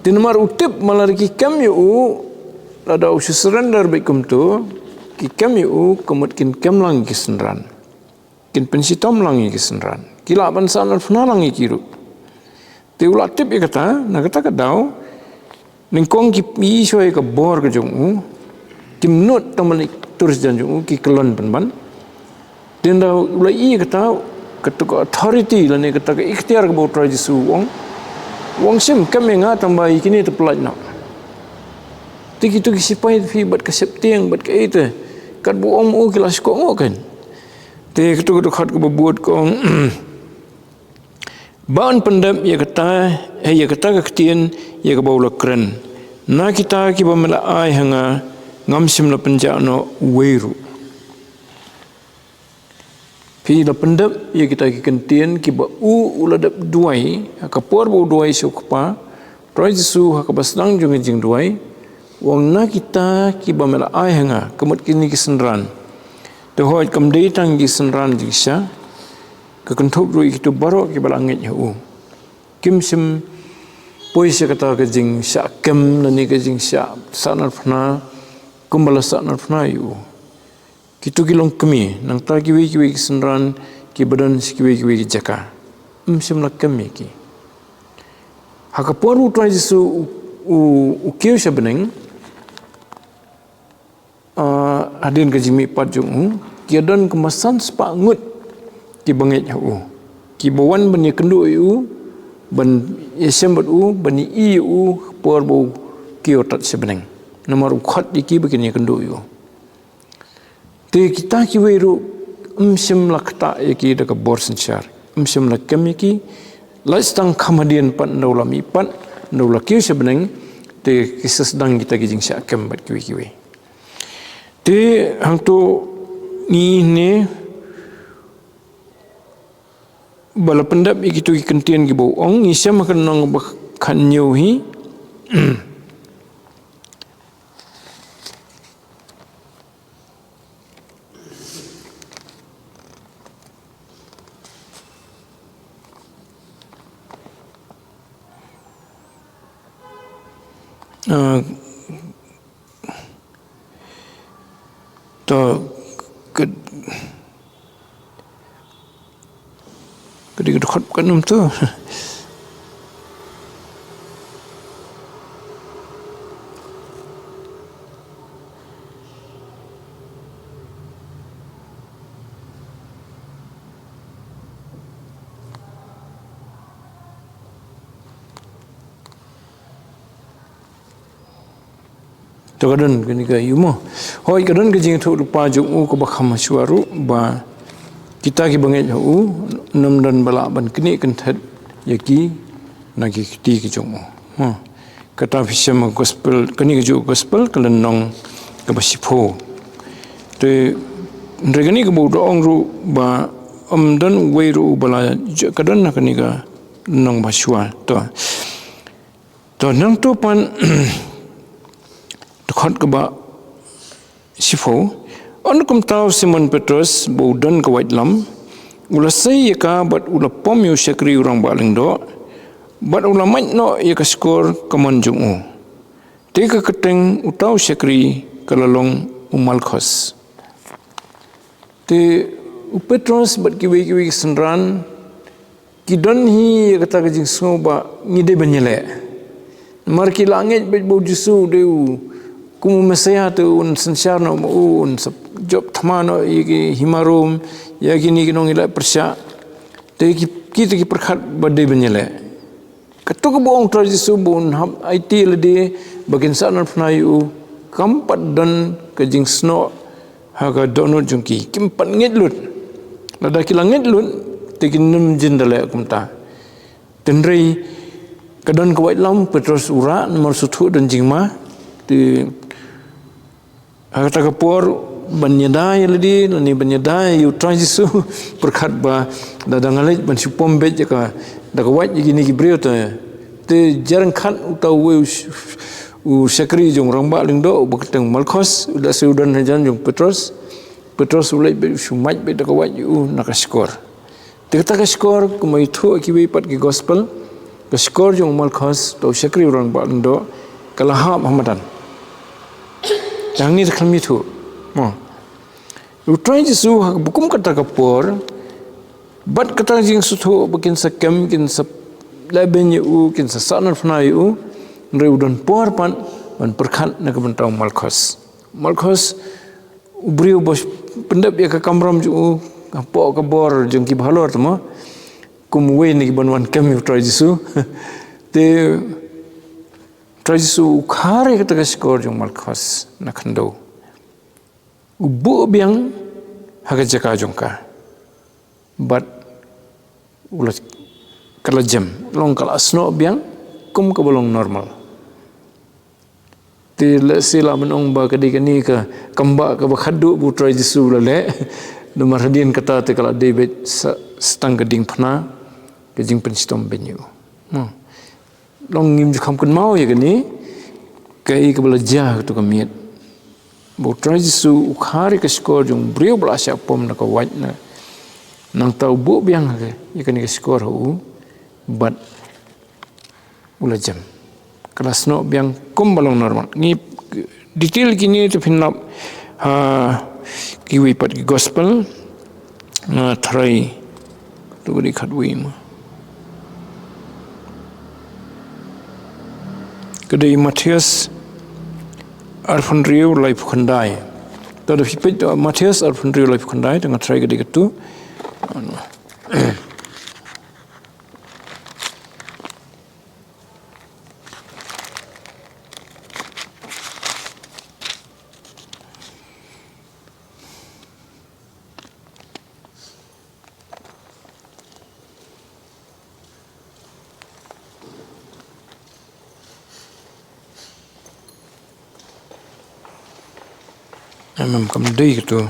Te namar u tip ba lada ki kem ïa u, lada u shu surrender beit kumto, ki kem ïa u ka mut kin kem lang ïa ki synran. Kin pynshitom lang ïa ki synran. Ki lah ban sahnarphna lang ïa ki ruh. Te u la tip ïa kata, na kata ka daw, nyngkong ki ïohi shuwa ïa ka bor ka jong u, kim nud tang ban leit tur sha jan jong u, ki kyllon pynban. Te ynda u la ïohi ïa kata, kata ka authority lane kata ka iktiar kaba U Trai Jisu u ong, u ong shim, kem ïa nga tang ba ïa kine te pyllait noh. Te kito ki sipai phi bad ka sheptieng bad kaei te, katba u ong ma u ki la shu kohnguh keiñ. Te kato ka dkhot kaba bud ka ong, ba un pyndep ïa kata, hei ïa kata ka ktien ïa kaba u la kren, na kita kiba me la ai ha nga, ngam shym la pynjah noh uwei ruh. Phi la pyndep ïa kita ki kyntien kiba u u la dep duwai ha ka por ba u duwai sha u Kpa. Trai Jisu ha kaba sdang jong ka jingduwai u ong, na kita kiba me la ai ha nga, ka mut kine ki synran. Te hooid kam dei tang ki synran jingshah, ka kynthup ruh ïa kito baroh kiba la ngeit ha u. Kim shym poi sha kata ka jingshah kem lane ka jingshah sahnarphna kumba la sahnarphna ïa u. Kito ki long kmie, nangta kiwei kiwei ki synran kiba don sha kiwei kiwei ki jaka, ym shym la kem ïa ki. Ha ka por U Trai Jisu u, u, u kiew sha bneng, ah, hadien ka jingmihpat jong u, ki ïa don kumba san spah ngut kiba ngeit ha u, kiba wan ban ïakynduh ïa u, ban ïashem bad u, ban ïohi ïa u ha ka por ba u kiew tad sha bneng. Namar u khot ïa ki ba kin ïakynduh ïa u. Te kita kiwei ruh ym shym la ktah ïa ki da ka bor synshar, ym shym la kem ïa ki. Lait tang kham hadien pat, ynda u la mihpat, ynda u la kiew sha bneng, te ki sa sdang kita ki jingshah kem bad kiwei kiwei. Te hangto ngi ne ba la pyndep ïa kito ki kyntien kiba u ong, ngi shem ha ka lynnong ba khatñiew hi. Ah, to, ka, ka dei ka dkhot ka num to. To ka don kane ka ïa u mo. Hooid ka don ka jingïathuhlypa jong u kaba kham shuwa ruh ba kita kiba ngeit ha u ym don ba lah ban knieh kynthet ïa ki na ki kti ki jong u. Mo. Kata phi shem ha gospel, kane kajuh gospel ka lynnong kaba shiphew. Te hynrei kane kaba u da ong ruh ba ym don uwei ruh uba la ju-, ka don ha kane ka lynnong ba shuwa. To. To nangta pat dkhot kaba shiphew. Ynda kumta u Simon Petros ba u don ka waitlam u la sei ïa ka bad u la pom ïa u shakri u rangbah lyngdoh bad u la mait noh ïa ka shkor kamon jong u. Te ka kyrteng uta u shakri ka la long u Malkhos. Te u Petros bad kiwei kiwei ki synran ki don hi ïa kata ka jingsngew ba ngi dei ban ïaleh. Namar ki la ngeit beit ba u Jisu u dei u kum u Messaïah te un synshar noh ma u, un sa jop thma noh ïa ki hima Rom, ïa kine ki nongïaleh pyrshah. Te ki, kita ki pyrkhat ba dei ban ïaleh. Kato kaba ong u Trai Jisu ba un hap aiti ïa lade ba kin sahnarphna ïa u, kam pat don ka jingsnoh ha ka dohnud jong ki, kim pat ngeit lut. Lada ki la ngeit lut te kin ym jin da leh kumta. Hynrei ka don ka waitlam, Petros u rah namar sngewthuh don jingma. Te ha kata ka por ban ïada ïa lade lane ban ïada ïa u Trai Jisu, pyrkhat ba lada nga leit ban shu pom beit ïa ka, da ka wait ïa kine ki briew te, te jar ryngkat uta uwei u sh-, u shakri jong u rangbah lyngdoh uba kyrteng Malkhos u leit shu don hajan jong u Petros. Petros u leit beit u shu mait beit da ka wait ïa u na ka shkor. Te kata ka shkor kumba ïathuh ha kiwei pat ki gospel, ka shkor jong u Malkhos uta u shakri u rangbah lyngdoh ka la hap ha madan. Te hangne te khlem ïathuh. Mo. U Trai Jisu ha kaba kum kata ka por bad kata ka jingsngewthuh ba kin sa kem, kin sa lehbeiñ ïa u, kin sa sahnarphna ïa u. Hynrei u don por pat ban pyrkhat na ka bynta u Malkhos. Malkhos u briew ba pyndep ïa ka kamram jong u hapoh ka bor jong ki bahalor te mo, kum uwei na ki ban wan kem ïa u Trai Jisu. Te u Trai Jisu u khar ïa kata ka shkor jong u Malkhos na khyndew. U buh biang ha ka jaka jong ka. Bad u la, ka la jem, long ka la snoh biang kum kaba long normal. Te lehse lah ban ong ba ka dei kane ka kambah kaba khatduh ba u Trai Jisu u la leh. Namar hadien kata te ka la dei beit sa, sa tang ka diengphna, ka jingpynshitom beiñ ïa u. Mo. Long ngim ju kham kynmaw ïa kane, kaei kaba la jia ha kato ka miet. Ba u Trai Jisu u khar ïa ka shkor jong u briew ba la shah pom na ka wait na. Nangta u buh biang ha ka, ïa kane ka shkor ha u, bad u la jem. Ka la snoh biang kumba long normal. Ngi detail kine te phin lap ha kiwei pat ki gospel. Nga tharai to ka dei khatwei mo. Ka dei Mathaios arphew hynriew laiphew khyndai. To da phi peit to Mathaios arphew hynriew laiphew khyndai, te nga tharai ka dei kato. Em, em, kam dei kato.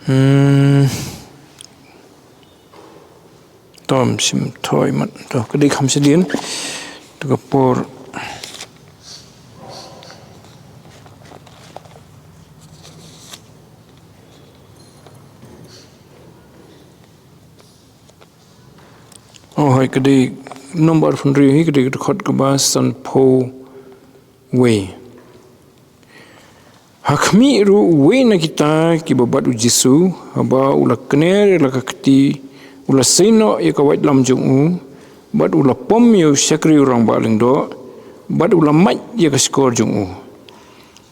Hmm. Ym shym thoh mat. To, ka dei kham shadien. To ka por. Oh, hai, ka dei number arphew hynriew hi, ka dei ka dkhot kaba sanphew wei. Ha khmih ruh uwei na kita kiba bat u Jisu, haba u la kner ïa la ka kti, u la sei noh ïa ka waitlam jong u, bad u la pom ïa u shakri u rangbah lyngdoh, bad u la mait ïa ka shkor jong u.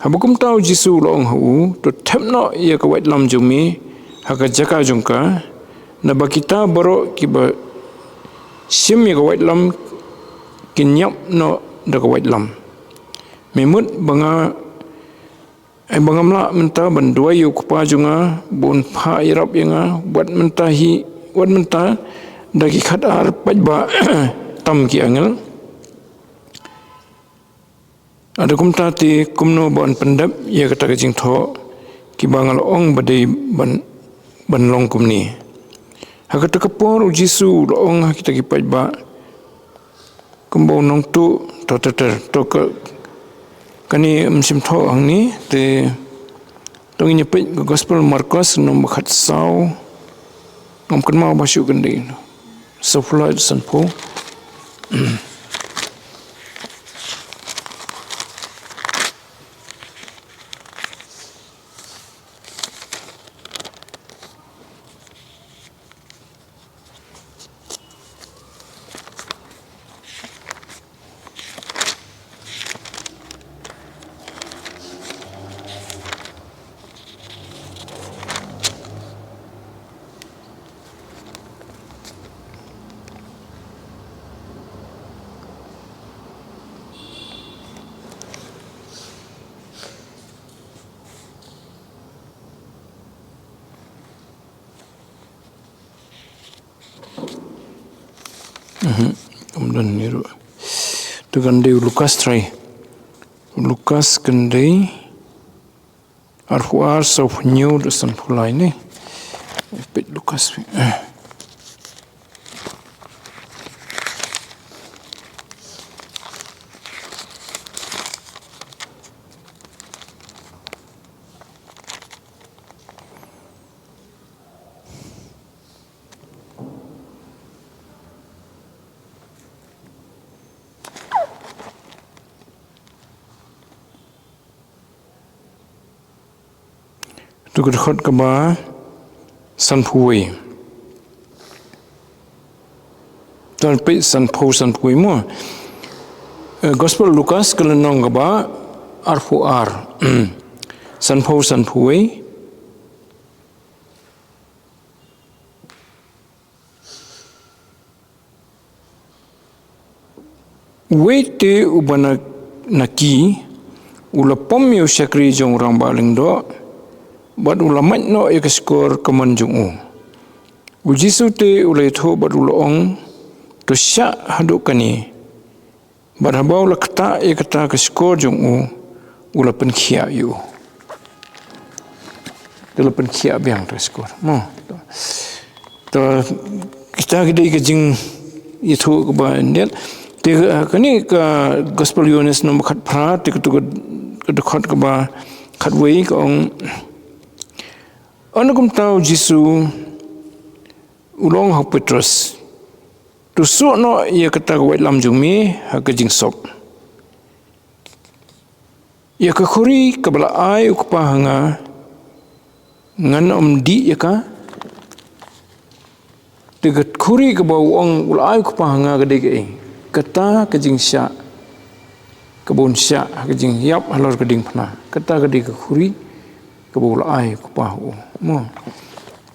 Haba kumta u Jisu u la ong ha u, to thep noh ïa ka waitlam jong me ha ka jaka jong ka, naba kita baroh kiba shim ïa ka waitlam kin ïap noh da ka waitlam. Me mut ba nga, eh, ba ngam lah mynta ban duwai ïa u Kpa jong nga ba un phah ïarap ïa nga, wat mynta hi, wat mynta da ki khatar paidbah tam ki angel. Lada kumta te kumno ban pyndep ïa kata ka jingthoh kiba nga la ong ba dei ban, ban long kumne. Ha kata ka por u Jisu u la ong ha kita ki paidbah, kumba u nongtuh, to, to, to, to ka, kane ym shym thoh hangne, te to ngin ïa peit ka Gospel Markos lynnong ba khatsaw, ngam kynmaw ba shu kynde. Sawphew lai, sanphew. Mhm. Ym don hangne ruh. To kan dei u Lukas trai. Lukas kan dei arphew ar, sawphew hynñiew da sanphew lai ne. Peit Lukas. To ka dkhot kaba sanphew wei. To peit sanphew, sanphew wei mo. Eh, Gospel Lukas ka lynnong kaba arphew ar. Sanphew, sanphew wei. Uwei te uba na, na ki, u la pom ïa u shakri jong u rangbah lyngdoh, bad u la mait noh ïa ka shkor kamon jong u. U Jisu te u la ïathuh bad u la ong, to shah haduh kane. Bad haba u la ktah ïa kata ka shkor jong u, u la pynkhiah ïa u. Te la pynkhiah biang ta ka shkor. Mo. To, kita ki dei ka jingïathuh kaba khyndiat. Te, eh, kane ka Gospel Ïohannes lynnong ba khatphra, te katu ka, ka dkhot kaba khatwei ka ong. Hynda kumta u Jisu u la ong ha u Petros, to suh noh ïa kata ka waitlam jong me ha ka jingsop. Ïa ka khuri kaba la ai u Kpa ha nga, ngan ym dih ïa ka. Te ka khuri kaba u ong u la ai u Kpa ha nga ka dei kaei? Kata ka jingshah kaba un shah ha ka jingïap halor ka diengphna. Kata ka dei ka khuri kaba u la ai u Kpa ha u. Mo.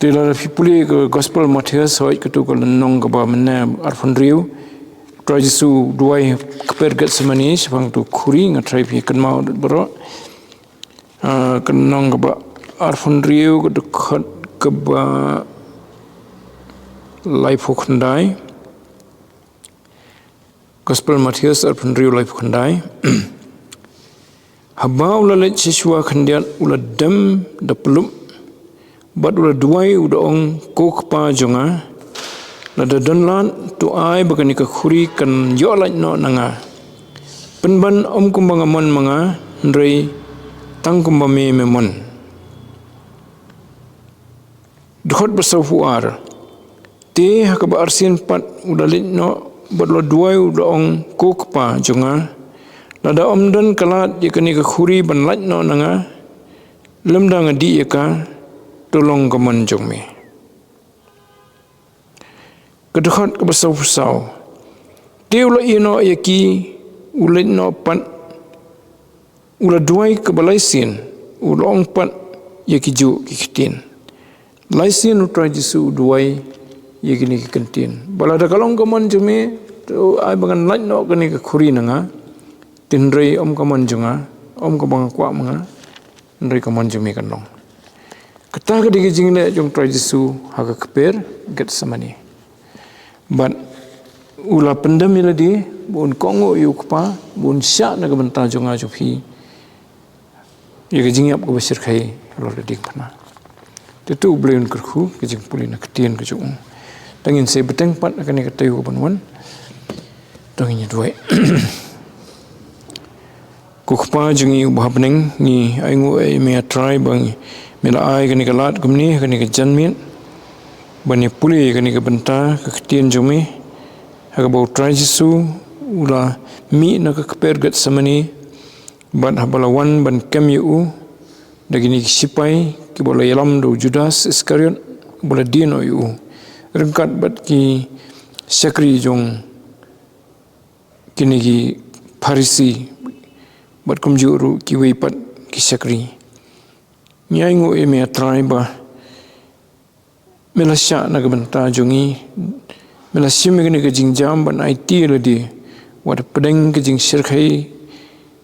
Te lada phi pule ka Gospel Mathaios, hooid, katu ka lynnong kaba mynne arphew hynriew. U Trai Jisu u duwai kper Gethsemane shaphang katu ka khuri, nga tharai phi kynmaw baroh. Ah, ka lynnong kaba arphew hynriew, ka dkhot kaba laiphew khyndai. Gospel Mathaios arphew hynriew, laiphew khyndai. Haba u la leit sha shuwa khyndiat u la dem da pyllup, bad u la duwai u da ong, ko Kpa jong nga, Lada don lad, to ai ba kane ka khuri kan ïoh lait noh na nga. Pynban ym kumba nga mon ma nga, hynrei tang kumba me me mon. Dkhot ba sawphew ar. Te ha kaba arsien pat u la leit noh bad u la duwai, u la ong, Ko Kpa jong nga, lada ym don ka lad ïa kane ka khuri ban lait noh na nga, lymda nga dih ïa ka, to long ka mon jong me. Ka dkhot kaba sawphew saw. Te u la ïeh noh ïa ki, u leit noh pat, u la duwai kaba lai sien, u la ong pat ïa kijuh ki ktien. Lai sien u Trai Jisu u duwai ïa kine ki ktien. Ba lada ka long ka mon jong me, to ai ba ngan lait noh kane ka khuri na nga. Te hynrei ym ka mon jong nga, ym kaba nga kwah ma nga, hynrei ka mon jong me kan long. Kata ka dei ka jingleh jong u Trai Jisu ha ka kper Getsemani. Bad u la pyndem ïa lade ba un kohnguh ïa u Kpa, ba un shah na ka bynta jong nga jong phi ïa ka jingïap kaba shyrkhei halor ka diengphna. Te to U Blei un kyrkhu ka jingpule na ka ktien ka jong u. Tang ngin sa bteng pat ha kane ka taïew kaban wan. To ngin ïa duwai. Ko Kpa jong ngi uba ha bneng, ngi ainguh ïa me, A Trai, ba me la ai kane ka lad kumne, kane ka janmiet, ban ïa pule kane ka bynta ka ktien jong me, ha kaba u Trai Jisu u la mih na ka kper Getsemani, bad haba la wan ban kem ïa u da kine ki sipai kiba la ïalam da u Judas Iskariot, uba la die noh ïa u ryngkat bad ki shakri jong kine ki Pharisi, bad kumjuh ruh kiwei pat ki shakri. Ngi ainguh ïa me, A Trai, ba me la shah na ka bynta jong ngi, me la shim ïa kane ka jingjam ban aiti ïa lade, wat hapdeng ka jingshyrkhei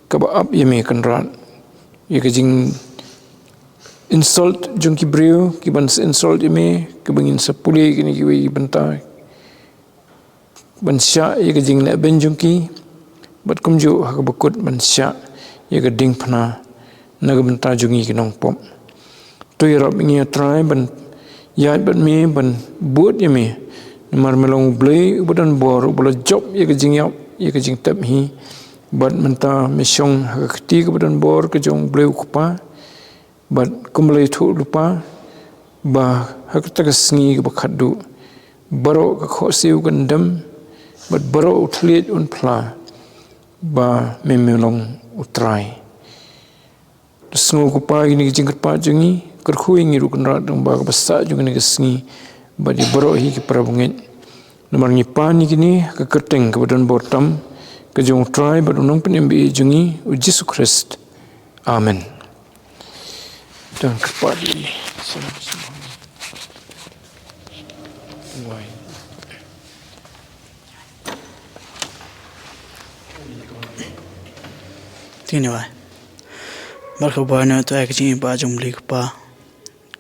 kaba ap ïa me Kynrad, ïa ka jing insult jong ki briew kiban sa insult ïa me, kiba ngin sa pule ïa kine kiwei ki bynta, ban shah ïa ka jinglehbeiñ jong ki, bad kumjuh ha kaba kut ban shah ïa ka diengphna na ka bynta jong ngi ki nongpop. To ïarap ïa ngi, A Trai, ban ïaid bad me, ban bud ïa me. Namar me long U Blei uba don bor, uba la jop ïa ka jingïap, ïa ka jingtep hi. Bad mynta me shong ha ka kti kaba don bor ka jong U Blei U Kpa. Bad kumba la ïathuh lypa, ba ha kata ka sngi kaba khatduh, baroh ka khohsiew kan dem, bad baroh u thylliej un phla, ba me me long U Trai. To sngew, Ko Kpa, ïa kine ki jingkyrpad jong ngi, kyrkhu ïa ngi ruh Kynrad, lyngba kaba sah jong kane ka sngi, bad ïa baroh hi ki para bangeit. Namar ngi pan ïa kine ha ka kyrteng kaba don bor tam ka jong U Trai bad U Nongpynim ba ïeit jong ngi, U Jisu Khrist. Amen. Dang kyrpad ïa ngi. Wai. Tini wai. Bar ka ba na tu ai ka jingim ba jong bli ka pa.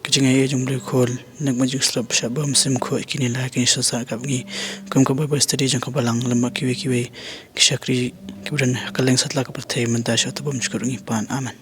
Ka jingim jong bli khol. Nak ma jing slap sha ba msim kho kini la kini sa sa kap ngi. Kum ka Bible study jong ka balang lama kiwi kiwi. Ki shakri ki bran ka leng satla ka pyrthei mynta sha tu bam chukur ngi pan. Amen.